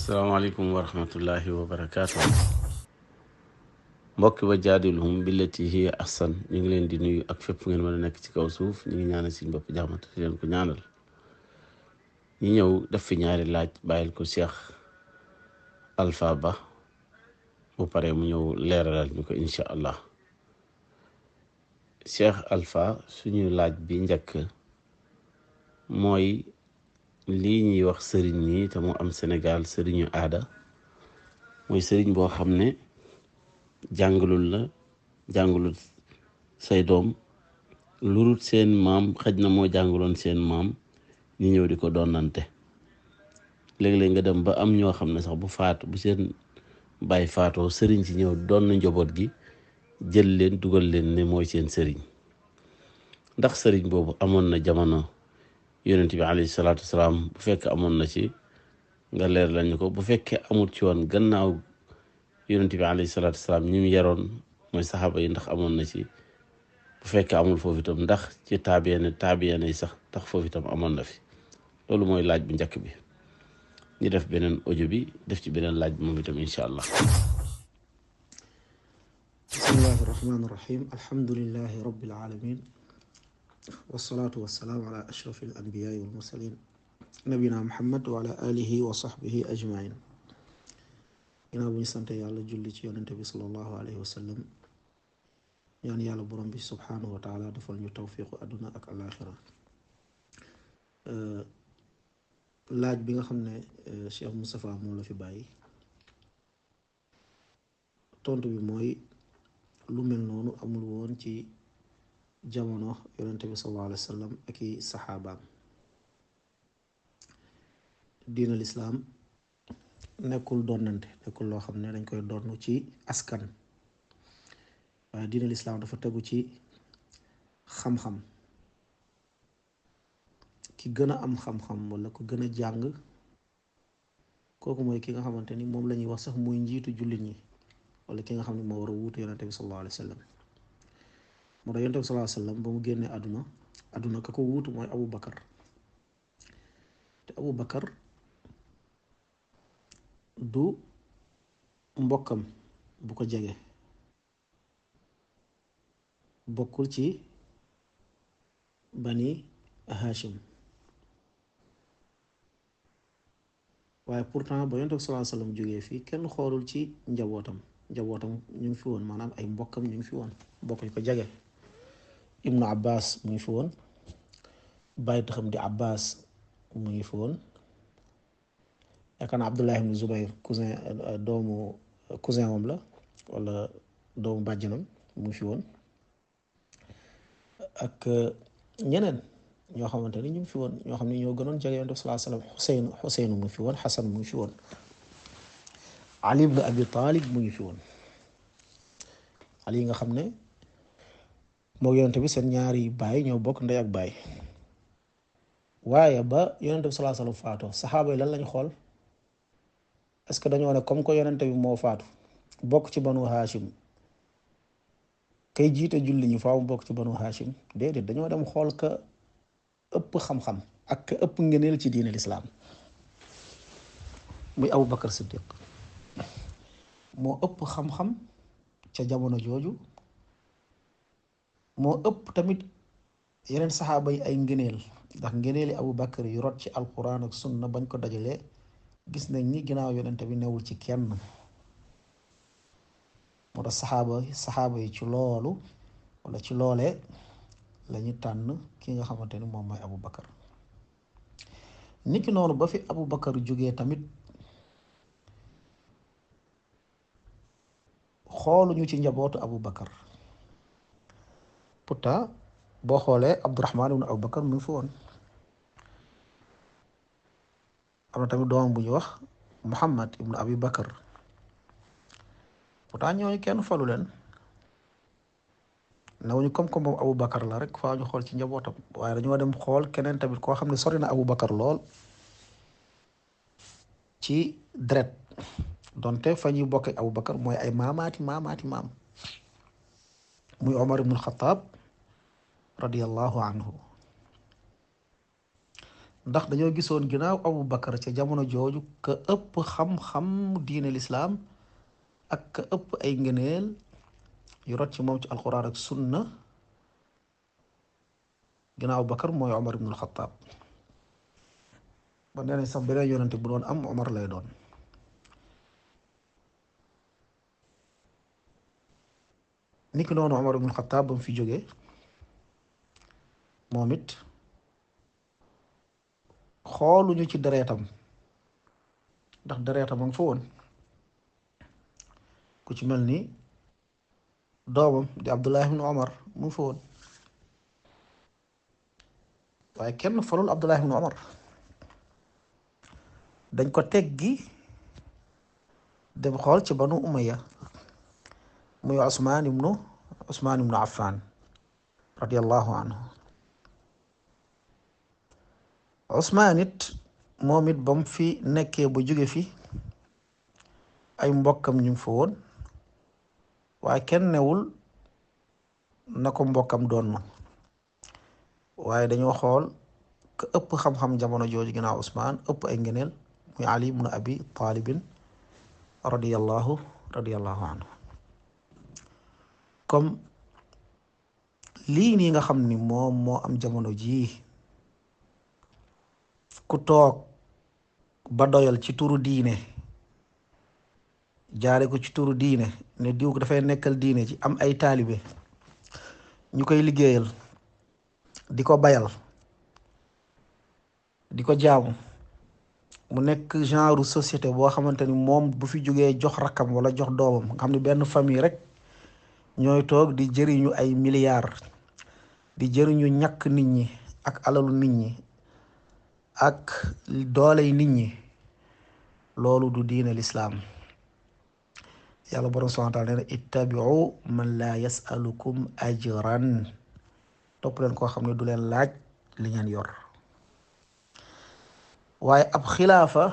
asalaamaaleykum wa rahmatullahi wa barakaatu. mbokki wa jaadilhum billati hiya ahsan ñu ngi leen di nuyu ak fépp fu ngeen mën a nekk ci kaw suuf. ñu ngi ñaanal suñu bopp jaxamatu di leen ko ñaanal. ñu ñëw def fi ñaari laaj bàyyil ko Cheikh Alpha Ba bu paree mu ñëw leeralal ñu ko incha allah. Cheikh Alpha, suñu laaj bi njëkk mooy lii ñuy wax sëriñ ñi te mu am Sénégal, sëriñu aada, mooy sëriñ boo xam ne jàngalul say doom lurut seen maam, xëj na moo jàngaloon seen maam, ñu ñëw di ko doonante. léeg-léeg nga dem ba am ñoo xam ne sax bu seen bàyyi faatoo sëriñ si ñëw doon na njaboot gi, jël leen dugal leen ne mooy seen sëriñ. ndax sëriñ boobu amoon na jamono yonent bi alayhi salaatu wasalaam? bu fekkee amoon na ci, nga leer lañu ko. bu fekkee amul ci woon gannaaw yonent bi alayhi salaatu wasalaam ñi mu yaroon mooy saxaaba yi, ndax amoon na ci? bu fekkee amul foofu itam, ndax ci taabiyeene yi sax ndax foofu itam amoon na fi? loolu mooy laaj bu njëkk bi. ñu def beneen audio bi, def ci beneen laaj bi moom itam incha allah. bismillahi rahmaani rahim. alhamdulillahi rabbil alamin wasalaatu wasalaamu ala ashraf al anbiyaai wal mursalin nabina muhammad wa ala alihi wa sahbihi ajmain. ginnaaw bu ñu sante yàlla julli ci yonente bi sallallahu alayhi wa sallam, ñaan yàlla borom bi subhanahu wa taala defal ñu tawfiqu àdduna ak alaxira. laaj bi nga xam ne Cheikh Moustapha moo la fi bàyyi, tontu bi mooy lu mel noonu amul woon ci jamono yonente bi sallallahu alayhi wa sallam ak i saxaabaam. diina lislaam nekkul donnante, nekkul loo xam ne dañ koy donn ci askan, waaye diina lislaam dafa tegu ci xam-xam. ki gën a am xam-xam wala ku gën a jàng, kooku mooy ki nga xamante ni moom la ñuy wax sax muy njiitu jullit ñi, wala ki nga xam ne moo war a wuutu yonente bi sallallahu alayhi wa sallam. moo tax yonente bi sallallahu alayhi wa sallam ba mu génnee àdduna ka ko wuutu mooy Abu Bakar. te Abu Bakar du mbokkam bu ko jege, bokkul ci bani Hashim, waaye pourtant ba yonent bi sallallahu alayhi wa sallam jógee fii kenn xoolul ci njabootam ñu ngi fi woon, maanaam ay mbokkam ñu ngi fi woon, mbokk yu ko jege. Ibnu Abbas mu ngi fi woon, bàyyi taxam di Abbas mu ngi fi woon, yaakaar naa Abdullah ibnu Zubayr cousin moom la, wala doomu bàjjanam mu ngi fi woon, ak ñeneen ñoo xamante ni ñu ngi fi woon, ñoo xam ne ñoo gënoon jege yonent bi sallallahu alayhi wa sallam. Xuseyn mu ngi fi woon, Xasan mu ngi fi woon, Ali ibn Abi Talib mu ngi fi woon. Ali nga xam ne moo yonent bi seen ñaari baay ñoo bokk ndey ak baay. waaye ba yonent bi sallallahu alayhi wa sallam faatoo, saxaaba yi lan lañ xool? est-ce que dañoo ne comme que yonent bi moo faatu bokk ci banu Hashim, kay jiite julli ñi faaw bokk ci banu Hashim? déedéet, dañoo dem xool ka ëpp xam-xam ak ka ëpp ngëneel ci diine lislaam, muy Abu Bakar Siddiq. moo ëpp xam-xam ca jamono jooju, moo ëpp tamit yeneen saxaaba yi ay ngëneel, ndax ngëneeli Abu Bakar yu rot ci alquran ak sunna bañ ko dajalee gis nañ ni ginnaaw yonente bi newul ci kenn. moo tax saxaaba yi ci loolu wala ci loolee lañu tànn ki nga xamante ni moom mooy Abu Bakar. niki noonu ba fi Abu Bakar jógee tamit xooluñu ci njabootu Abu Bakar. pourtant boo xoolee Abdurahman ibn Abu Bakar mu ngi fi woon, am na tamit doomam bu ñuy wax Muhammad ibn Abi Bakar. pourtant ñooñu kenn falu leen, nawuñu comme moom Abu Bakar la rek faa ñu xool ci njabootam, waaye dañoo dem xool keneen tamit koo xam ne sori na Abu Bakar lool ci deret, donte fa ñuy bokk ak Abu Bakar mooy ay maam, muy Omar ibn Khattab radiyallahu anhu. ndax dañoo gisoon ginnaaw Abu Bakar ca jamono jooju ka ëpp xam-xam diine lislaam ak ka ëpp ay ngëneel yu rot ci moom ci alquran ak sunna ginnaaw Abu Bakar mooy Omar ibnul Xataab ba nee nañ sax beneen yonente bu doon am Omar lay doon. niki noonu Omar ibnul Xataab ba mu fi jógee moom it xooluñu ci dereetam ndax dereetam a nga fa woon ku ci mel ni doomam di Abdullah ibn Omar mu fa woon waaye kenn falul Abdullah ibn Omar dañ ko teggi dem xool ci banu Umayya muy Usmaan ibnu Affan radiyallahu anhu. Usmaan it moom it ba mu fi nekkee ba jóge fi ay mbokkam ñu ngi fa woon waaye kenn newul na ko mbokkam doon na waaye dañoo xool ka ëpp xam-xam jamono jooju ginnaaw Usmaan ëpp ay ngëneel muy Ali ibnu Abi Taalibin radiyallahu anhu. comme lii nii nga xam ni moom moo am jamono jii ku toog ba doyal ci turu diine jaare ko ci turu diine ne diw ko dafay nekkal diine ci am ay taalibe ñu koy liggéeyal di ko bayal di ko jaamu mu nekk genre société boo xamante ni moom bu fi jógee jox rakkam wala jox doomam nga xam ni benn famille rek ñooy toog di jëriñu ay milliards di jëriñu ñàkk nit ñi ak alalu nit ñi ak dooley nit ñi loolu du diine lislaam. yàlla borom subhaanahu wa taala nee na ittabiu man laa yasalukum ajran topp leen koo xam ne du leen laaj li ngeen yor. waaye ab xilaafa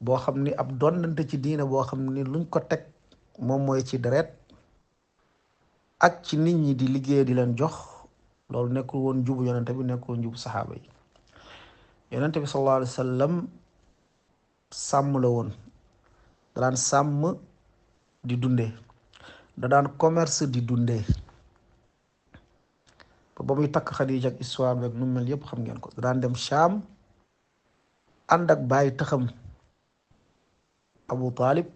boo xam ni ab donnante ci diine boo xam ni luñ ko teg moom mooy ci deret ak ci nit ñi di liggéey di leen jox loolu nekkul woon njubu yonente bi nekkul woon njubu saxaaba yi. yonente bi sallallahu alayhi wa sallam sàmm la woon da daan sàmm di dundee da daan commerce di dundee ba muy takk Xadiija ak histoire beeg nu mel yépp xam ngeen ko da daan dem Shaam ànd ak bàyyi taxam Abu Talib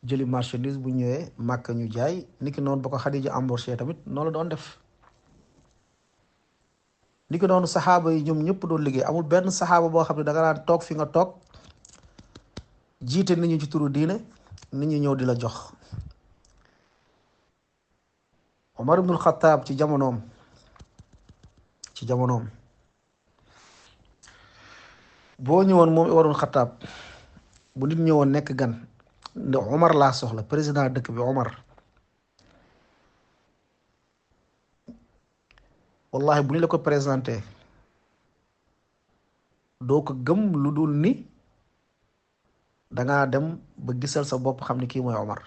jëli marchandise bu ñëwee Màkka ñu jaay niki noonu ba ko Xadiija embauché tamit noonu la doon def. niki noonu saxaaba yi ñoom ñëpp doon liggéey amul benn saxaaba boo xam ne da nga daan toog fi nga toog jiite nit ñi ci turu diine nit ñi ñëw di la jox. Omar ibnul Xataab ci jamonoom boo ñëwoon moom Omar ibnul Xataab bu nit ñëwoon nekk gan ne Omar laa soxla président dëkk bi Omar wallahi bu ñu la ko présenté doo ko gëm lu dul ni dangaa dem ba gisal sa bopp xam ni kii mooy Omar.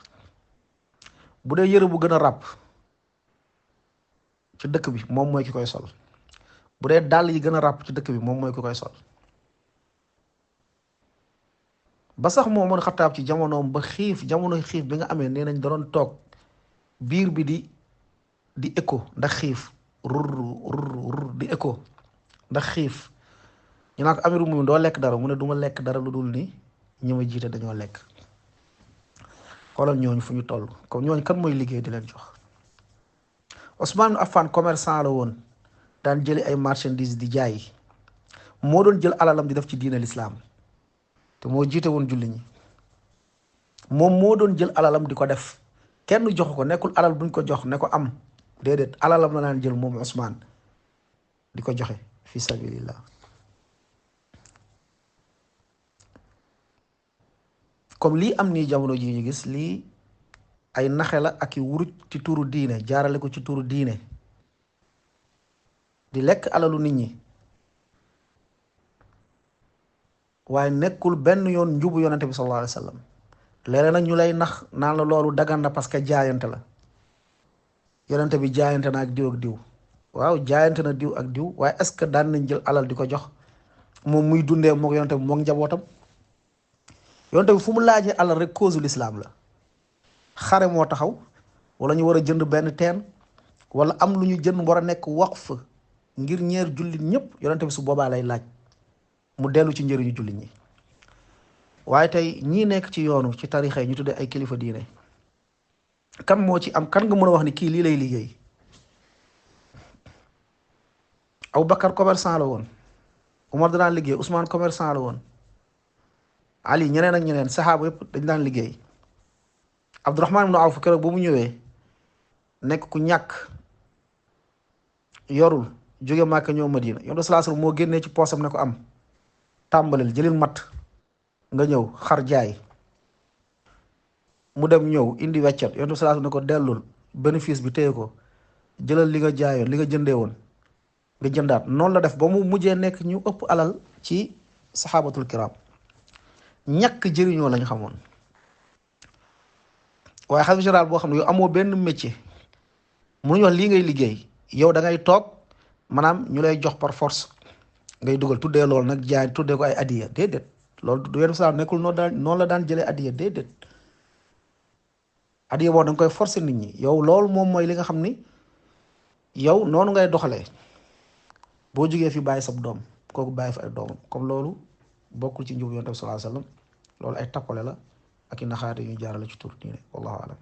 bu dee yëre bu gën a ràpp ci dëkk bi moom mooy ki koy sol bu dee dàll yi gën a ràpp ci dëkk bi moom mooy ki koy sol ba sax moo mën Xataab ci jamonoom ba jamono xiif bi nga amee nee nañ da doon toog biir bi di écho ndax xiif rur di écho ndax xiif ñu naa ko amiru mu doo lekk dara mu ne duma lekk dara lu dul ni ñi ma jiite dañoo lekk. xoolal ñooñu fu ñu toll comme ñooñu kan mooy liggéey di leen jox. Usmaan Affan commerçant la woon daan jëli ay marchandises di jaay moo doon jël alalam di def ci diine lislaam te moo jiite woon julli ñi moom moo doon jël alalam di ko def kenn joxu ko nekkul alal buñ ko jox ne ko am déedéet alalam la daan jël moom Usmaan di ko joxe fi sabilillah. comme lii am nii jamono ji ñu gis lii ay naxe la ak i wuruj ci turu diine jaarale ko ci turu diine di lekk alalu nit ñi waaye nekkul benn yoon njubu yonente bi sallallahu alayhi wa sallam. léeg-léeg nag ñu lay nax naan la loolu dagan na parce que jaayante la yonente bi jaayante na ak diw ak diw waaw jaayante na diw ak diw waaye est-ce que daan nañ jël alal di ko jox moom muy dundee mook yonte bi mook njabootam. yonte bi fu mu laajee alal rek cause l'islam la. xare moo taxaw wala ñu war a jënd benn teen wala am lu ñu jënd war a nekk waqf ngir ñeer jullit ñëpp yonente bi su boobaa lay laaj mu dellu ci njëriñu jullit ñi. waaye tey ñii nekk ci yoonu ci tarixa yi ñu tuddee ay kilifa diine kan moo ci am kan nga mën a wax ni kii lii lay liggéey. Aboubacar commerçant la woon, Umar da daan liggéey, Ousmane commerçant la woon, Ali ñeneen ak ñeneen saxaaba yëpp dañ daan liggéey. Abdurahman ibn Awf keroog ba mu ñëwee nekk ku ñàkk yorul jóge Màkka ñëw Madina Yonent bi sallallahu alayhi wasallam moo génnee ci poosam ne ko am tàmbalil jëlil matt nga ñëw xar jaay. mu dem ñëw indi weccet Yonent bi sallallahu alayhi wasallam ne ko dellul bénéfice bi téye ko jëlal li nga jaayoon li nga jëndee woon nga jëndaat. noonu la def ba mu mujjee nekk ñu ëpp alal ci saxaabatul kiram. ñàkk jëriñoo lañ xamoon. waaye xalifa général boo xam ne yow amoo benn métier mënuñu wax lii ngay liggéey yow da ngay toog maanaam ñu lay jox par force ngay dugal tuddee loolu nag jaay tuddee ko ay adiya déedéet. loolu du yenn saa nekkul noonu la daan jëlee adiya déedéet. adiya boobu da nga koy forcer nit ñi yow loolu moom mooy li nga xam ni yow noonu ngay doxalee. boo jógee fi bàyyi sab doom kooku bàyyi fa ay doomam comme loolu bokkul ci njub Yonent bi sallallahu alayhi wasallam loolu ay tappale la ak i naxaate yu ñu jaarale ci tur diine wallahu alam.